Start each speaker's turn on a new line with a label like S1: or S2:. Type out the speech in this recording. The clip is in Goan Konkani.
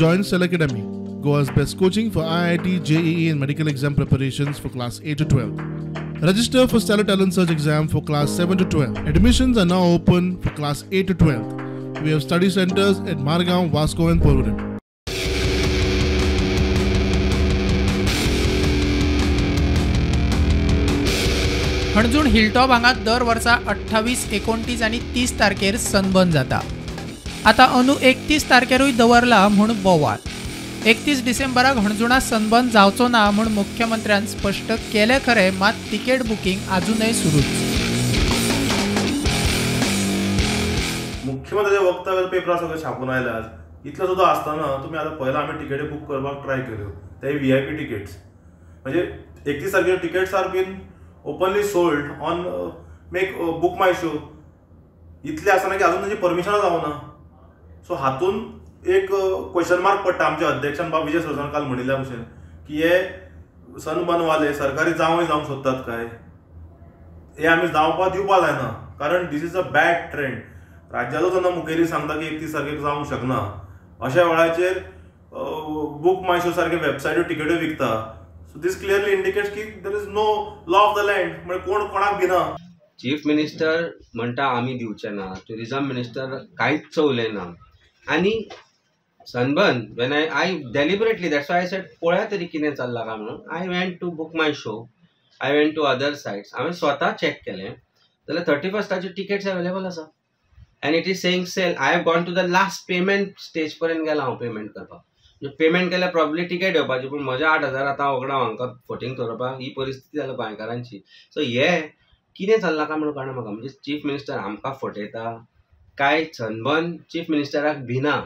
S1: Join Stellar Academy, Goa's best coaching for IIT, JEE and medical exam preparations for class 8 to 12. Register for Stellar Talent Search exam for class 7 to 12. Admissions are now open for class 8 to 12. We have study centers at Margao, Vasco and Porvorim.
S2: Anjuna Hilltop हांगा दर वर्सा 28, 29 आनी 30 तारखेर सनबर्न जाता. आतां अंदू 31 तारखेरूय दवरला म्हूण बोवाळ. 31 डिसेंबराक हणजुणा सनबर्न जावचो ना म्हूण मुख्यमंत्र्यान स्पश्ट केलें खरें, मात तिकेट बुकींग आजूनय सुरूच.
S3: मुख्यमंत्र्याच्या वक्तव्यात पेपरार सगळें छापून आयला इतलें सुद्दां आसतना तुमी आतां पयला आमी तिकेटी बूक करपाक ट्राय केल्यो, ते VIP tickets, म्हणजे 31 तारखेर tickets are been openly sold on make Book My Show. इतलें आसतना की अजून तांची परमिशनां जावना. सो हातून एक क्वेश्चन मार्क पडटा आमच्या अध्यक्षान बाब विजय सरदेसान काल म्हणिल्ल्या भशेन की हे सनबर्नवाले सरकारी जावंय जावंक सोदतात काय, हे आमी जावपाक दिवपाक जायना, कारण this is a bad trend. राज्याचो जेन्ना मुखेली सांगता की 31 तारखेक जावंक शकना, अशा वेळाचेर बुक माय शो सारखे वेबसायट्यो तिकेट्यो विकता. सो दीस क्लियरली इंडिकेट्स की there is no law of the land, म्हणजे कोण कोणाक भिना.
S4: चीफ मिनिस्टर म्हणटा आमी दिवचे ना, ट्युरिजम मिनिस्टर कांयच उलयना. आनी sunburn when I deliberately, that's why I said पळया तरी कितें चल्लां काय म्हणून, I went to Book My Show, I went to other sites, हांवें स्वता चॅक केलें जाल्यार 31स्टाच्यो टिकेट्स अवेलेबल आसा. And it is saying sale. I have gone to the last payment stage पर्यंत गेला हांव पेमेंट करपाक. पेमेंट केल्यार प्रॉब्ली टिकेट येवपाची, पूण म्हज्या 8,000 आतां वगडा हांकां फटींग दवरपाक ही परिस्थिती जाल्या गोंयकारांची. सो हे कितें चल्लां काय म्हणून कळना म्हाका. म्हणजे चीफ मिनिस्टर आमकां फटयता काय सनबर्न चीफ मिनिस्टराक भिना?